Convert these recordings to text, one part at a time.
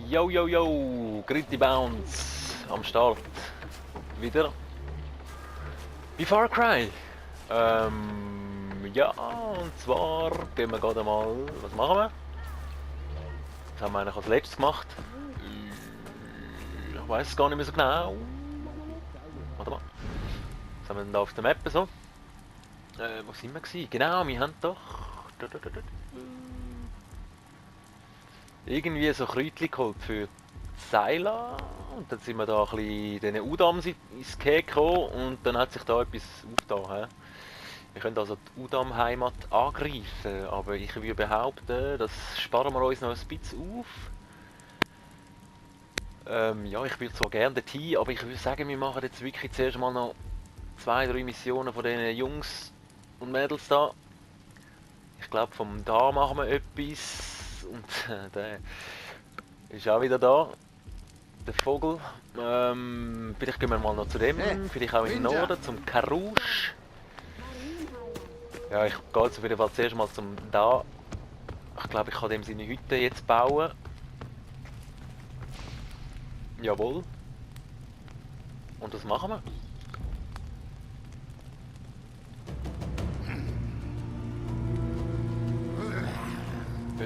Yo, yo, yo, Gritty Bounce am Start. Wieder. Wie Far Cry. Ja, und zwar gehen wir gerade mal. Was machen wir? Was haben wir eigentlich als letztes gemacht? Ich weiß es gar nicht mehr so genau. Warte mal. Was haben wir denn da auf der Map so? Wo sind wir gewesen? Genau, wir haben doch. Irgendwie so Kräutchen geholt für Seila. Und dann sind wir da ein bisschen diesen Udams ins Cake gekommen und dann hat sich da etwas aufgetan. He? Wir können also die Udam-Heimat angreifen, aber ich würde behaupten, das sparen wir uns noch ein bisschen auf. Ja, ich würde zwar gerne dorthin, aber ich würde sagen, wir machen jetzt wirklich zuerst mal noch 2, 3 Missionen von diesen Jungs und Mädels da. Ich glaube, vom da machen wir etwas und der ist auch wieder da. Der Vogel. Vielleicht gehen wir mal noch zu dem, vielleicht auch in den Norden, zum Karouche. Ja, ich gehe jetzt auf jeden Fall zuerst mal zum da. Ich glaube, ich kann dem seine Hütte jetzt bauen. Jawohl. Und das machen wir.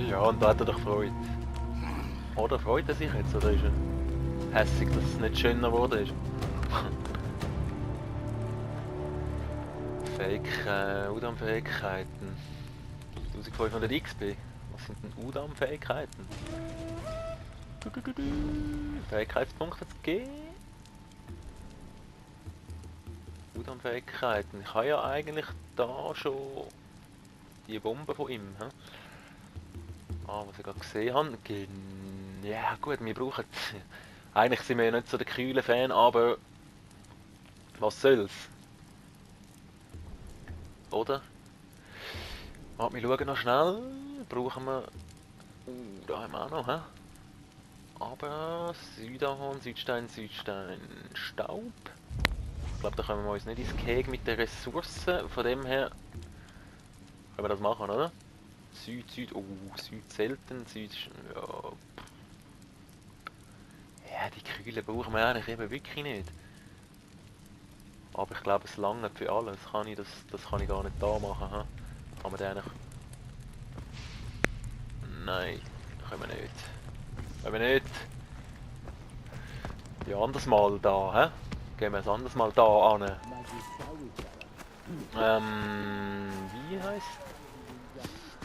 Ja, und da hat er doch Freude. Oder freut er sich jetzt, oder ist er hässig, dass es nicht schöner geworden ist? Udam-Fähigkeiten. 1500 XP. Was sind denn Udam-Fähigkeiten? Fähigkeitspunkte zu geben. Udam-Fähigkeiten. Ich habe ja eigentlich da schon die Bombe von ihm. He? Was ich gerade gesehen habe. Ja gut, wir brauchen... Eigentlich sind wir ja nicht so der kühle Fan, aber... Was soll's? Oder? Warte, wir schauen noch schnell. Brauchen wir... da haben wir auch noch, hä? Aber... Südahorn, Südstein, Südstein, Staub. Ich glaube, da können wir uns nicht ins Keg mit den Ressourcen. Von dem her... Können wir das machen, oder? Süd... Oh, Süd selten, Süd... Ja... Ja, die Kühle brauchen wir eigentlich eben wirklich nicht. Aber ich glaube, es langt für alles. Das kann ich gar nicht da machen. He? Kann man den eigentlich... Nein, können wir nicht. Können wir nicht. Ja, anders mal da, hä? Gehen wir es anders mal da an. Wie heißt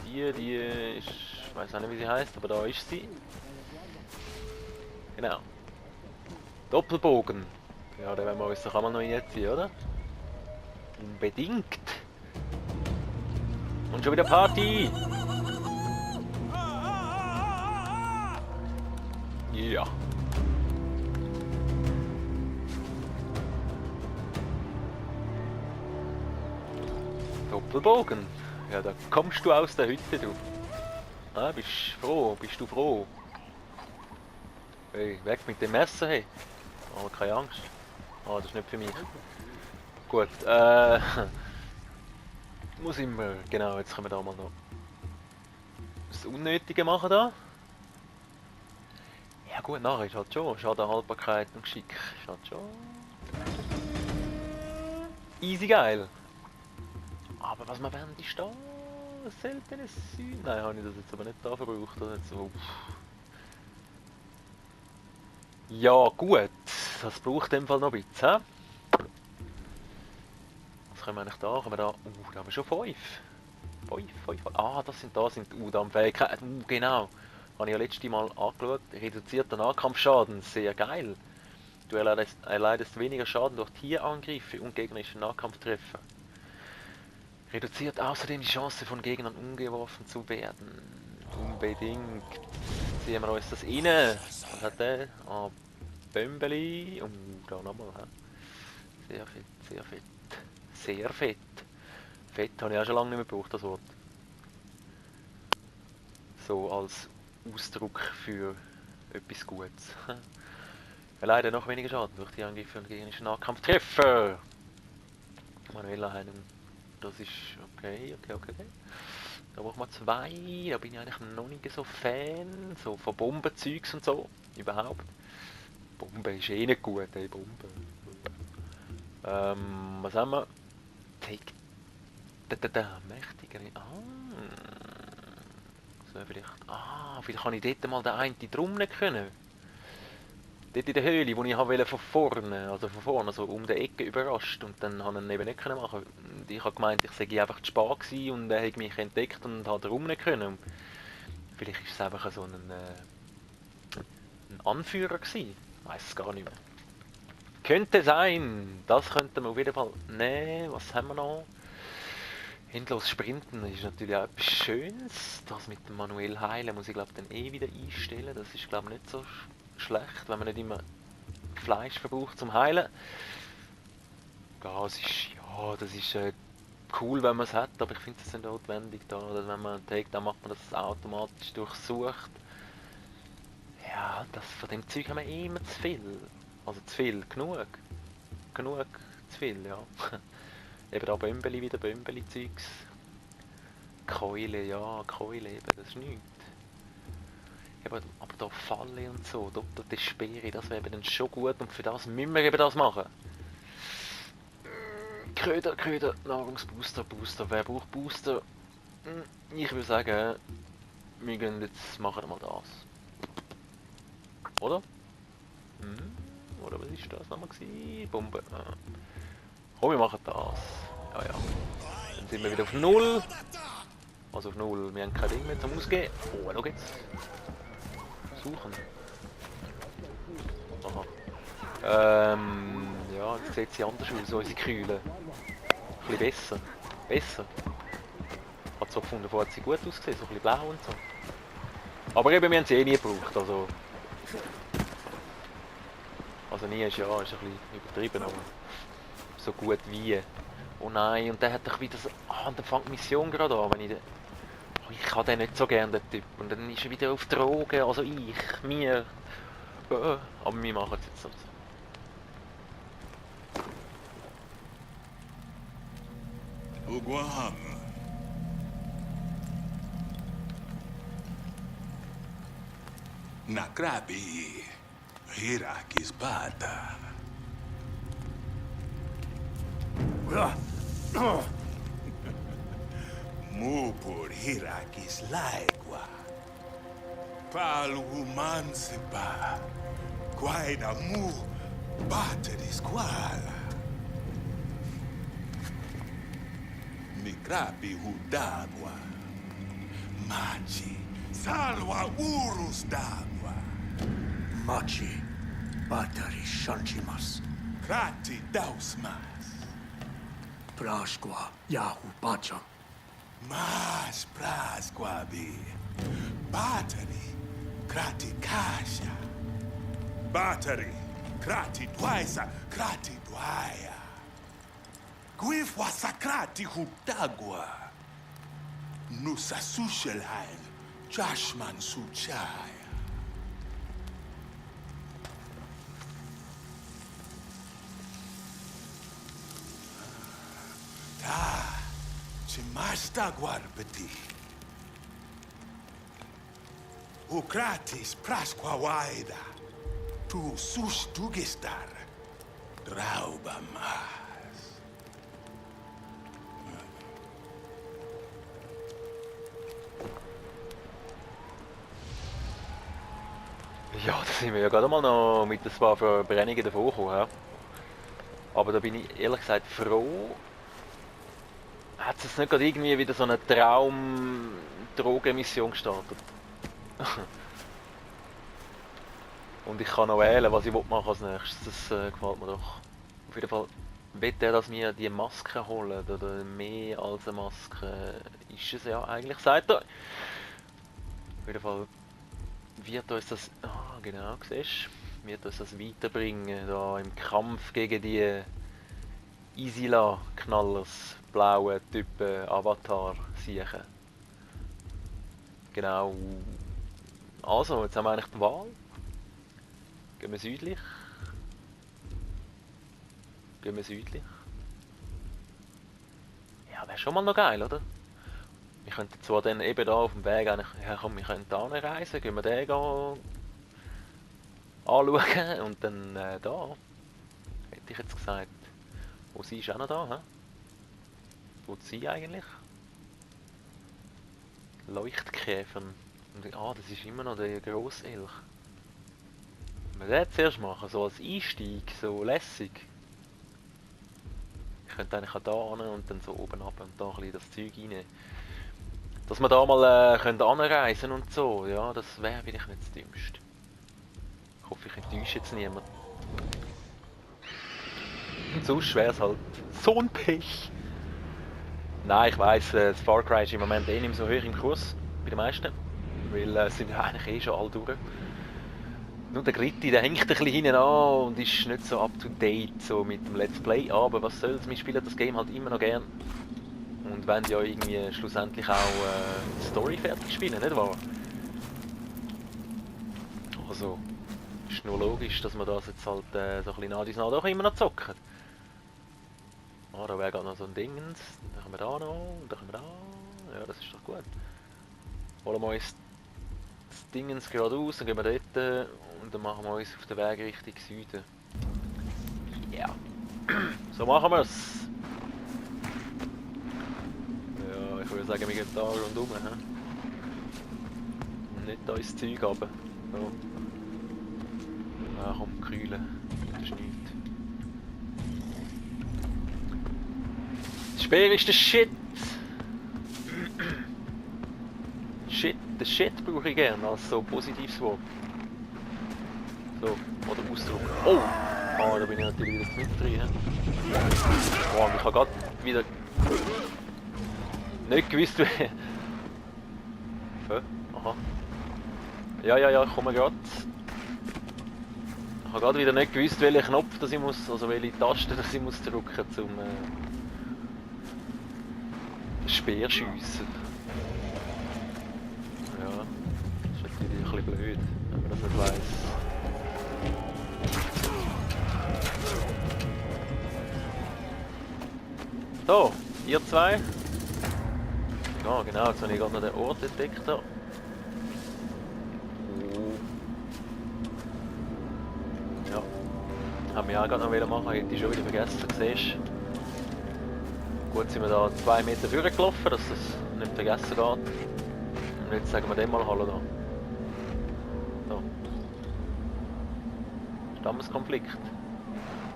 die? Die ist... Ich weiß auch nicht, wie sie heißt, aber da ist sie. Genau. Doppelbogen. Ja, den werden wir uns doch einmal noch einziehen, oder? Unbedingt. Und schon wieder Party. Ja. Doppelbogen. Ja, da kommst du aus der Hütte, du. Ah, bist du froh? Hey, weg mit dem Messer, hey. Aber keine Angst. Ah, das ist nicht für mich. Gut, muss immer. Genau, jetzt können wir da mal noch das Unnötige machen da. Ja gut, nachher ist halt schon. Schadenhaltbarkeit und Geschick. Ist halt schon. Easy geil. Aber was man während ist da? Seltenes Süd. Nein, habe ich das jetzt aber nicht da verbraucht. Oder nicht so. Ja gut, das braucht in dem Fall noch ein bisschen. Was können wir eigentlich da? Können wir da? Da haben wir schon 5. 5. Ah, das sind die Udam-Fähigkeiten. Genau. Habe ich ja letztes Mal angeschaut. Reduzierter Nahkampfschaden. Sehr geil. Du erleidest weniger Schaden durch Tierangriffe und gegnerische Nahkampftreffer. Reduziert außerdem die Chance von Gegnern umgeworfen zu werden. Unbedingt. Ziehen wir uns das rein. Was hat der? Ah, Bömbeli. Da nochmal. Sehr fett, sehr fett. Sehr fett. Fett habe ich auch schon lange nicht mehr gebraucht, das Wort. So als Ausdruck für etwas Gutes. Leider noch weniger Schaden durch die Angriffe und gegnerischen Nahkampftreffer. Manueller Heilung. Das ist okay. Da braucht man 2, da bin ich eigentlich noch nicht so Fan, so von Bombenzeugs und so, überhaupt. Bombe ist eh nicht gut, ey, Bombe. Was haben wir? Take... Mächtiger... So, vielleicht... vielleicht kann ich dort mal den einen drum nicht können. Dort in der Höhle, wo ich wollte von vorne, also um die Ecke überrascht. Und dann habe ich ihn eben nicht können machen. Und ich habe gemeint, ich sei einfach zu spät gewesen und er hat mich entdeckt und hat drum nicht können. Und vielleicht ist es einfach so ein Anführer gewesen. Ich weiß es gar nicht mehr. Könnte sein. Das könnten wir auf jeden Fall nehmen. Was haben wir noch? Endlos Sprinten ist natürlich auch etwas Schönes. Das mit dem manuell Heilen muss ich glaube dann eh wieder einstellen. Das ist glaube nicht so schlecht, wenn man nicht immer Fleisch verbraucht zum Heilen. Das ist cool, wenn man es hat, aber ich finde es nicht notwendig da. Oder wenn man einen Takedown macht, man das automatisch durchsucht. Ja, von dem Zeug haben wir immer zu viel. Also zu viel, genug. Genug zu viel, ja. Eben da Bömbeli wieder, Bömbeli-Zeugs. Keule, ja, Keule eben, das ist nichts. Eben, aber da Falle und so, doppelte Speere, das wäre eben dann schon gut und für das müssen wir eben das machen. Köder, Nahrungsbooster, wer braucht Booster? Ich würde sagen, wir gehen jetzt, machen wir mal das. Oder? Oder was ist das nochmal gewesen? Bombe. Komm, wir machen das. Ja. Dann sind wir wieder auf 0. Also auf 0. Wir haben kein Ding mehr zum Ausgehen. Oh, schau jetzt. Suchen. Aha. Ja, jetzt sieht sie anders aus, unsere Kühle. Ein bisschen besser. Hat so gefunden, vorher hat sie gut ausgesehen, so ein bisschen blau und so. Aber eben, wir haben sie eh nie gebraucht, also nie ist ja, ist ein bisschen übertrieben, aber so gut wie. Oh nein, und der hat doch wieder so... dann fängt die Mission gerade an, wenn ich den... ich habe den nicht so gern, den Typ. Und dann ist er wieder auf Drogen, also mir. Aber wir machen es jetzt so. Uguam. Nakrabi. Hirakis bata. Mupur Hirakis laigua. Palu mansipa. Guaida mu bateri squala. Mikrabi hudagua. Machi. Salwa urus d'agua. Machi, batari shanchimas, Krati dausmas. Prashqua, Yahu Bacham, Mas prasquabi. Batari. Krati kasha. Batari. Krati dwaisa. Krati dwaya. Guif wasakrati hudagua. Nusa sushelhain. Jashman suchaya. Chimasta guarbeti. Ukratis prasqua waida. Tu sus dugistar. Drauba mas. Ja, da sind wir ja gerade mal noch mit ein paar Verbrennungen davor gekommen. Ja. Aber da bin ich ehrlich gesagt froh. Hat es jetzt nicht gerade irgendwie wieder so eine Traum-Drogenmission gestartet? Und ich kann noch wählen, was ich machen als nächstes. Das gefällt mir doch. Auf jeden Fall will er, dass wir die Maske holen. Oder mehr als eine Maske ist es ja eigentlich, sagt er. Auf jeden Fall wird uns das... genau, siehst du? Wird uns das weiterbringen, da im Kampf gegen die Isila-Knallers, blauen Typen, Avatar-Siechen. Genau. Also, jetzt haben wir eigentlich die Wahl. Gehen wir südlich? Ja, wäre schon mal noch geil, oder? Wir könnten zwar dann eben da auf dem Weg eigentlich, ja komm, wir können da reisen, gehen wir den anschauen und dann da, hätte ich jetzt gesagt. Wo sie ist auch noch da, hä? Wo ist sie eigentlich? Leuchtkäfern. Und, das ist immer noch der Grosselch. Wenn wir das zuerst machen, so als Einstieg, so lässig. Ich könnte eigentlich auch da hin und dann so oben ab und da ein bisschen das Zeug rein. Dass wir da mal anreisen und so, ja, das wäre vielleicht nicht das Dümmste. Ich hoffe, ich enttäusche jetzt niemand. Und sonst wäre es halt so ein Pech. Nein, ich weiss, das Far Cry ist im Moment eh nicht mehr so hoch im Kurs, bei den meisten. Weil es sind ja eigentlich eh schon alle durch. Nur der Gritti, der hängt ein bisschen hinten an und ist nicht so up to date so mit dem Let's Play. Aber was soll's, wir spielen das Game halt immer noch gern. Und wollen ja irgendwie schlussendlich auch die Story fertig spielen, nicht wahr? Also, ist nur logisch, dass wir das jetzt halt so ein bisschen nach dies nach doch immer noch zocken. Da wäre gerade noch so ein Dingens. Dann können wir da noch und dann können wir da. Ja, das ist doch gut. Holen wir uns das Dingens geradeaus, dann gehen wir dort und dann machen wir uns auf den Weg Richtung Süden. Ja. So machen wir es. Ja, ich würde sagen, wir gehen da rundherum. Und nicht da ins Zeug runter. So. Ja, komm, kühlen. Das ist nichts. Speer ist der Shit! Shit, der Shit brauche ich gerne als so positives Wort. So, oder Ausdruck. Oh! Ah, da bin ich natürlich wieder mit drin. Boah, ich habe gerade wieder nicht gewusst, wie. Aha. Ja, ich komme gerade. Ich habe gerade wieder nicht gewusst, welchen Knopf das ich muss, also welche Taste das ich muss drücken zum Speerschiessen. Ja, das ist natürlich ein bisschen blöd, wenn man das nicht weiss. So, ihr zwei. Ja, genau, jetzt habe ich gerade noch den Ort entdeckt. Da. Ja, haben wir auch gerade noch machen, hätte ich schon wieder vergessen, siehst du. Gut sind wir da 2 Meter vorgelaufen, dass das nicht vergessen geht. Und jetzt sagen wir dem mal Hallo da. So. Stammeskonflikt.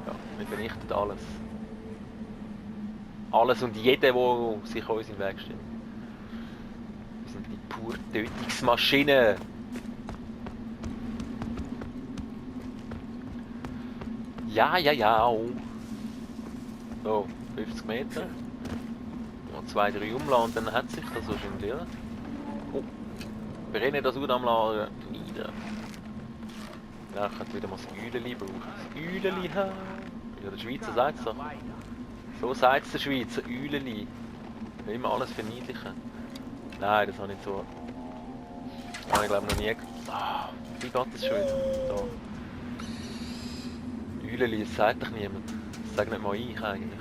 Ja, wir vernichten alles. Alles und jeder, der sich uns in den Weg steht. Wir sind die pure Tötungsmaschine. Ja. So, 50 Meter. Noch 2, 3 umladen und dann hat sich das wahrscheinlich, oder? Oh, wir rennen das gut am Lager nieder. Ja, ich könnte wieder mal das Euleli brauchen. Das Euleli haben. Ja, der Schweizer sagt es doch. So sagt es der Schweizer, Euleli. Immer alles verniedlichen. Nein, das habe ich nicht so. Das habe ich glaube noch nie. Wie geht das schon wieder? Da. Euleli, das sagt doch niemand. Das sagt nicht mal ich eigentlich.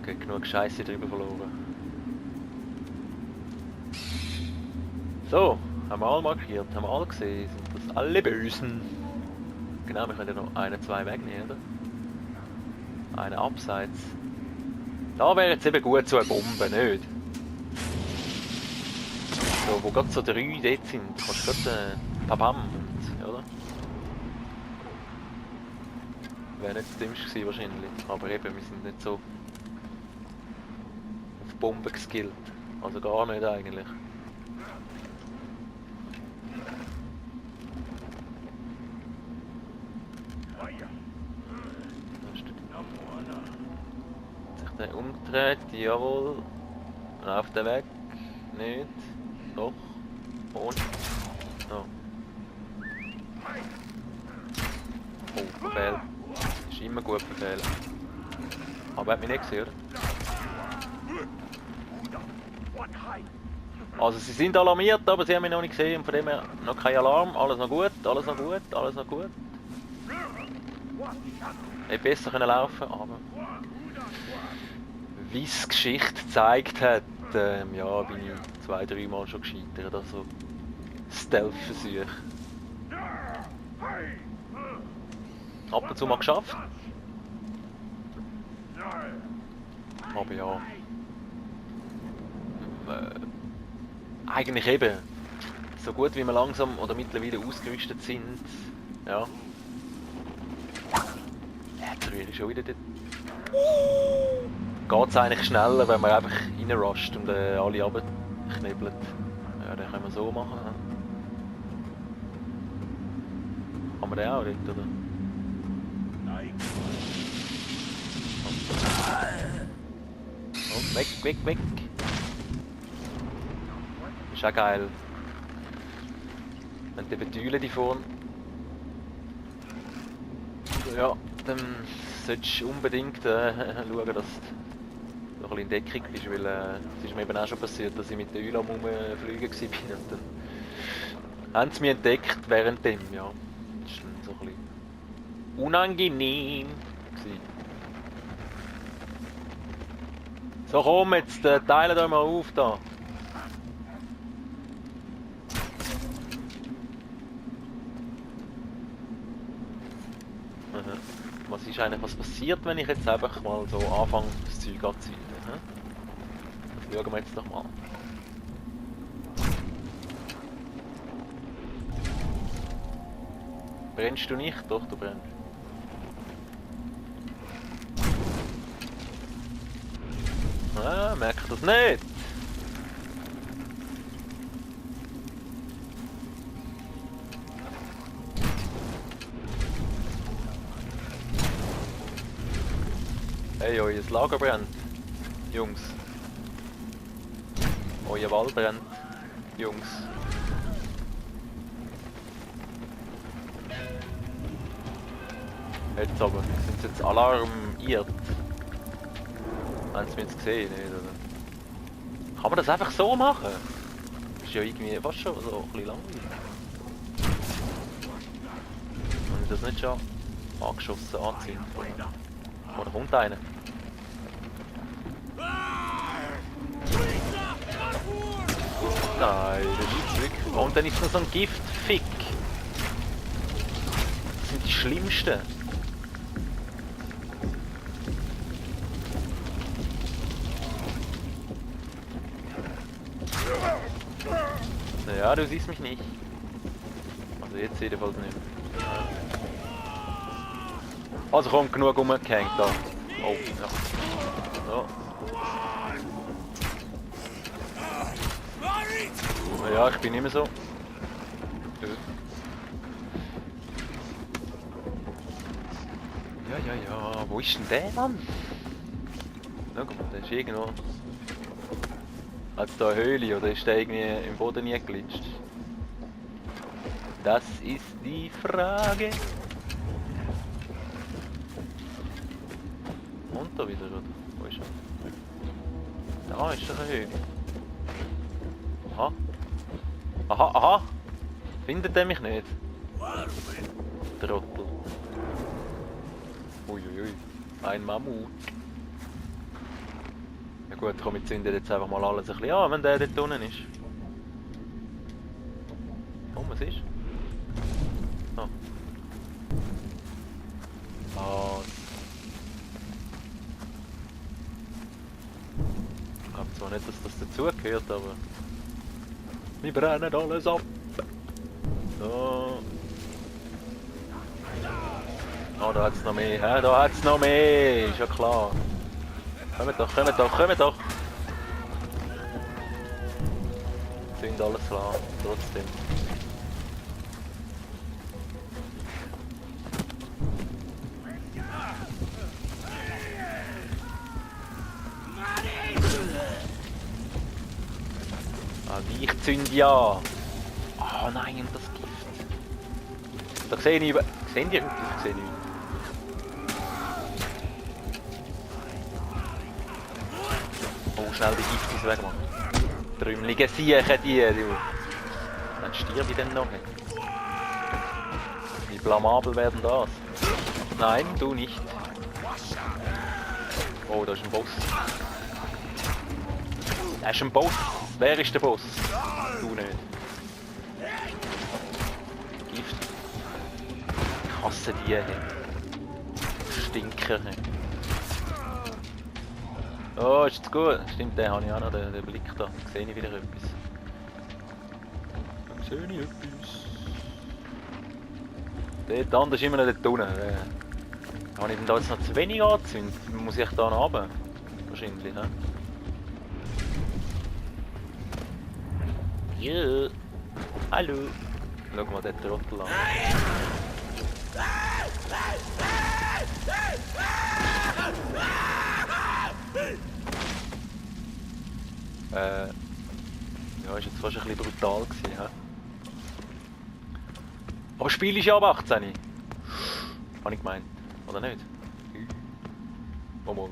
Okay, genug Scheiße drüber verloren. So, haben wir alle markiert, haben wir alle gesehen, sind das alle Bösen. Genau, wir können ja noch 1, 2 wegnehmen, oder? Einen abseits. Da wäre jetzt eben gut so eine Bombe, nicht? So, wo gerade so 3 dort sind, kannst du gerade Pabam, oder? Wäre nicht das Dümmste gewesen wahrscheinlich, aber eben, wir sind nicht so auf Bomben geskillt. Also gar nicht eigentlich. Sich der umgedreht, jawohl. Läuft der weg? Nicht. Doch. Und. Oh. Oh, Befehl. Ist immer gut Befehl. Aber er hat mich nicht gesehen, oder? Also sie sind alarmiert, aber sie haben mich noch nicht gesehen und von dem her noch kein Alarm. Alles noch gut, alles noch gut, alles noch gut. Hätte besser können laufen, aber wie es die Geschichte gezeigt hat, ja, bin ich 2-3 Mal schon gescheitert. Also Stealth-Versuche. Ab und zu mal geschafft. Aber ja. Eigentlich eben. So gut wie wir langsam oder mittlerweile ausgerüstet sind. Ja. Jetzt rühre ich schon wieder dort. Geht es eigentlich schneller, wenn man einfach reinrusht und alle runterknibbelt. Ja, den können wir so machen. Haben wir den auch dort, oder? Oh, weg, weg, weg! Ist auch geil. Wenn die Betüle die vorne. Ja, dann solltest du unbedingt schauen, dass du ein bisschen in Deckung bist, weil es ist mir eben auch schon passiert, dass ich mit der Eule am Rumfliegen war und dann haben sie mich entdeckt während dem, ja. Das war dann so ein bisschen unangenehm gewesen. So komm, jetzt teilen wir mal auf da. Was ist eigentlich, was passiert, wenn ich jetzt einfach mal so anfange, das Zeug anzuzünden? Das schauen wir jetzt doch mal. Brennst du nicht? Doch, du brennst. Ah, merkt das nicht! Hey, euer Lager brennt, Jungs. Euer Wald brennt, Jungs. Jetzt aber, sind sie jetzt alarmiert? Haben sie mich jetzt gesehen, nicht, oder? Kann man das einfach so machen? Das ist ja irgendwie fast schon so ein bisschen langweilig. Habe ich das nicht schon angeschossen, anziehen? Oder kommt einer? Nein, das ist wirklich. Und dann ist noch so ein Giftfick. Das sind die schlimmsten. Naja, du siehst mich nicht. Also jetzt jedenfalls nicht. Also kommt genug rumgehängt da. Oh, ja. So. Ja, ich bin nicht mehr so. Ja. Wo ist denn der Mann? Schau mal, der ist irgendwo. Hat es da eine Höhle oder ist der irgendwie im Boden nie geglitscht? Das ist die Frage. Und da wieder, oder? Wo ist er? Da ist doch eine Höhle. Aha. Aha. Findet er mich nicht? Trottel. Uiuiui. Ein Mammut. Ja gut, komm, wir zünden jetzt einfach mal alles ein bisschen an, wenn der dort unten ist. Oh, was ist? Oh. Ah. Ich glaube zwar nicht, dass das dazugehört, aber... Wir brennen alles ab! So. Oh, da hat es noch mehr, hä? Da hat es noch mehr! Ist ja klar! Kommt doch! Zünd alles klar, trotzdem. Ah, ich zünd ja! Oh nein, das Gift! Da sehe ich über... Sehen die etwas? Ich sehe nichts. Oh, schnell die Giftis wegmachen. Trümmelige Siechen die, du. Dann stirb ich denn noch. Wie blamabel werden das? Nein, du nicht. Oh, da ist ein Boss. Er ist ein Boss. Wer ist der Boss? Du nicht. Gift. Ich hasse die. Hey. Stinker. Hey. Oh, ist jetzt gut. Stimmt, den habe ich auch noch, den Blick da. Da sehe ich wieder etwas. Da sehe ich etwas. Der andere ist immer noch dort unten. Habe ich denn da jetzt noch zu wenig angezündet? Muss ich da noch runter? Wahrscheinlich, ne? Ja. Hallo. Schau mal den Trottel an. Ja, ist jetzt fast ein bisschen brutal gewesen, hä? Aber das Spiel ist ja ab 18. Habe ich gemeint. Oder nicht? Oh mal.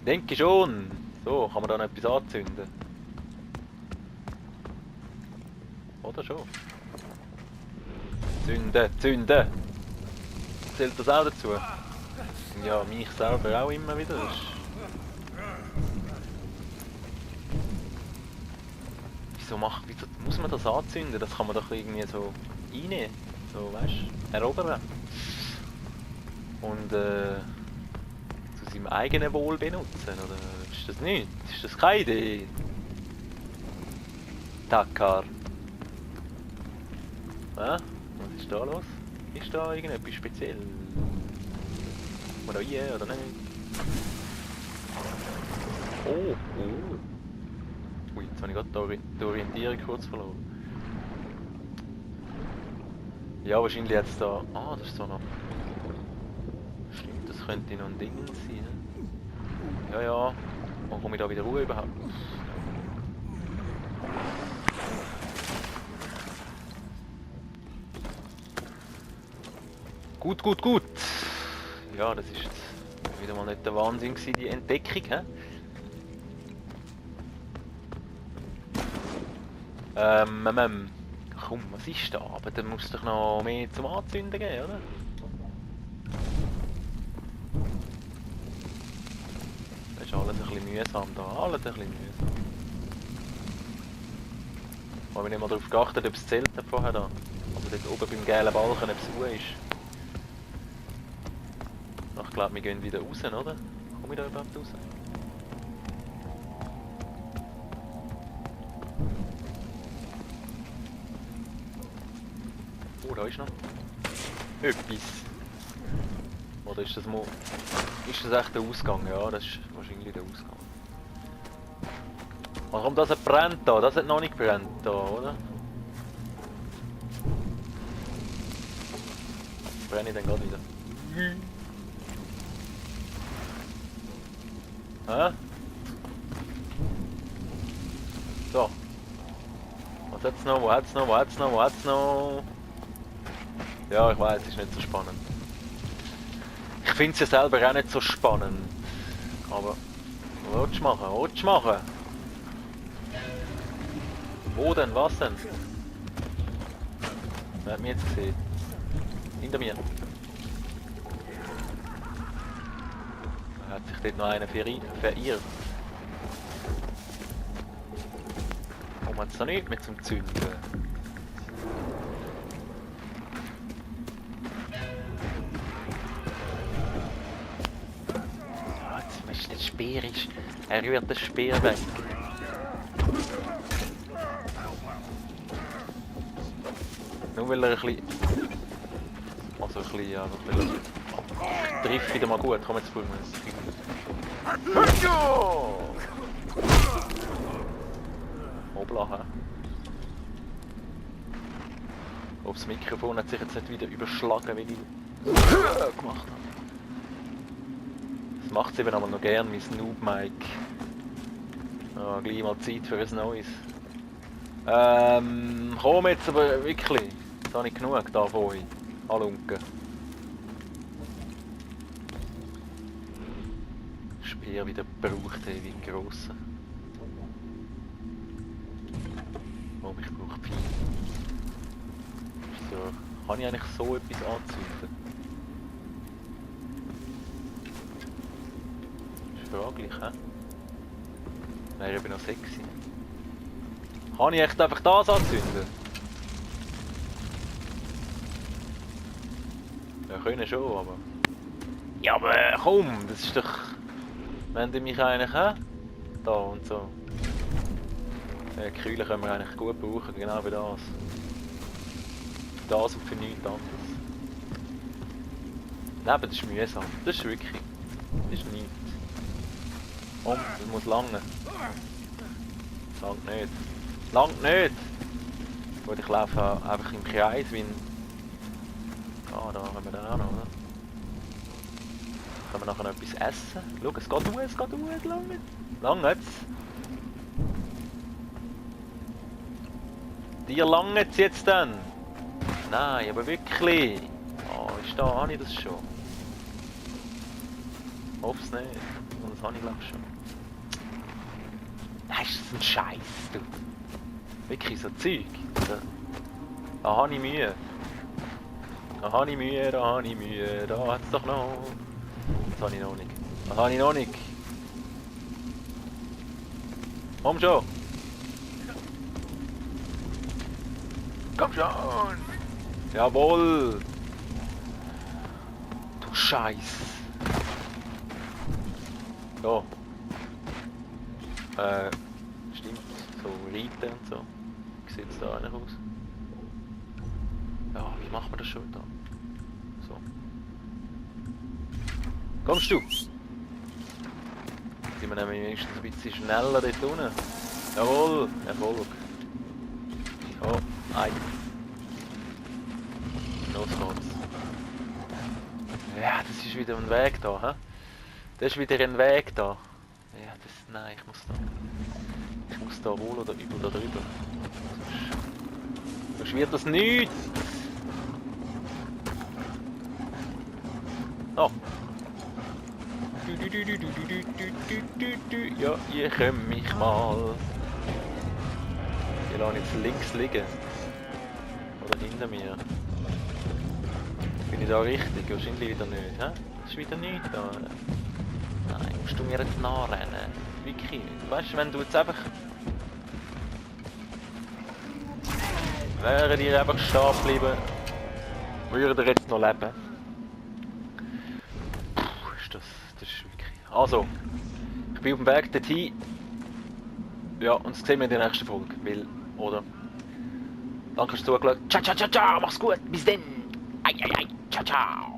Denke schon. So, kann man da noch etwas anzünden? Oder schon? Zünden, zünden! Zählt das auch dazu? Ja, mich selber auch immer wieder. Wieso muss man das anzünden? Das kann man doch irgendwie so reinnehmen. So, weißt du, erobern. Und zu seinem eigenen Wohl benutzen, oder ist das nicht? Ist das keine Idee? Takar. Was ist da los? Ist da irgendetwas speziell? Oder hier, oder nicht? Oh, oh. Ui, jetzt habe ich gerade die Orientierung kurz verloren. Ja, wahrscheinlich jetzt da... Ah, das ist so noch... Stimmt, das könnte noch ein Ding sein. Ja, ja. Wann komme ich da wieder Ruhe überhaupt? Gut, gut, gut. Ja, das ist jetzt wieder mal nicht der Wahnsinn gewesen, die Entdeckung, hä? Komm, was ist da? Aber da muss doch noch mehr zum Anzünden geben, oder? Das ist alles ein bisschen mühsam da, alles ein bisschen mühsam. Ich habe nicht mal darauf geachtet, ob das Zelt nicht vorher da. Also dort oben beim gelben Balken, ob es Uhr ist. Ich glaube, wir gehen wieder raus, oder? Komme ich da überhaupt raus? Oh, da ist noch etwas. Oder ist das mal... Ist das echt der Ausgang? Ja, das ist wahrscheinlich der Ausgang. Warum das hat brennt da? Das hat noch nicht brennt da, oder? Brenne ich dann gerade wieder. Hä? So. Was hat's noch? Wo hat's noch? Wo hat's noch? Wo hat's noch? Ja, ich weiß, es ist nicht so spannend. Ich finde es ja selber auch nicht so spannend. Aber... Was willst du machen? Was willst du machen? Wo denn? Was denn? Wer hat mich jetzt gesehen? Hinter mir. Da hat sich dort noch einer verirrt. Warum hat es da nicht mehr zum Zünden? Jetzt ist der Speer, er rührt den Speer weg. Nur weil er ein bisschen... Also ein bisschen, ja, weil er trifft wieder mal gut, komm jetzt vor mir. Hoppla, hä? Ob das Mikrofon hat sich jetzt nicht wieder überschlagen, wie ich gemacht habe. Das macht es eben aber noch gern, mein Noob-Mic. Ja, gleich mal Zeit für ein neues. Komm jetzt aber wirklich. Jetzt habe ich genug da von euch. Halunken. Speer wieder gebraucht, wie ein grosser. Oh, ich brauche viel. So, kann ich eigentlich so etwas anzünden? Ist fraglich, hä? Wäre eben noch sexy. Kann ich echt einfach das anzünden? Ja, können schon, aber... Ja, aber komm, das ist doch... Wenn du mich eigentlich, hä? Da und so. Die Kühle können wir eigentlich gut brauchen, genau wie das. Das und für nichts anderes. Nein, das ist mühsam. Das ist wirklich... Das ist nichts. Komm, das muss lange. Langt nicht. Langt nicht! Gut, ich laufe einfach im Kreis wie ein... Ah, da haben wir den auch noch, oder? Können wir nachher noch etwas essen? Schau, es geht es geht lange. Lange jetzt. Dir lange jetzt dann? Nein, aber wirklich. Oh, ist da, habe ich das schon? Hoff's nicht. Und das habe ich glaube ich schon. Nein, ist das ein Scheiß, du. Wirklich so Zeug. Da habe ich Mühe. Da habe ich Mühe, da habe ich Mühe, da hat es doch noch. Das habe ich noch nicht. Das habe ich noch nicht. Komm schon! Komm schon! Jawohl! Du Scheiß! Ja. Stimmt. So reiten und so. Wie sieht es da eigentlich aus? Ja, wie macht man das schon da? So. Kommst du? Sind wir nämlich wenigstens ein bisschen schneller dort unten. Jawohl, Erfolg. Oh, nein. Los geht's. Ja, das ist wieder ein Weg da, hä? Das ist wieder ein Weg da. Ja, das... Nein, ich muss da... Ich muss da wohl oder übel da drüber. Sonst wird das nichts! Oh! Ja, ihr könnt mich mal. Die lassen jetzt links liegen. Oder hinter mir. Bin ich da richtig? Wahrscheinlich wieder nicht, hä? Das ist wieder nichts da. Nein, musst du mir jetzt nachrennen? Wirklich. Weißt du, wenn du jetzt einfach... Wären ihr einfach stehen bleiben, würdet ihr jetzt noch leben. Puh, das ist wirklich... Also, ich bin auf dem Weg dorthin. Ja, und das sehen wir in der nächsten Folge, weil, oder? Danke fürs Zugeschaut. Ciao, ciao, ciao, ciao, mach's gut, bis dann. Ai, ai, ai, ciao, ciao.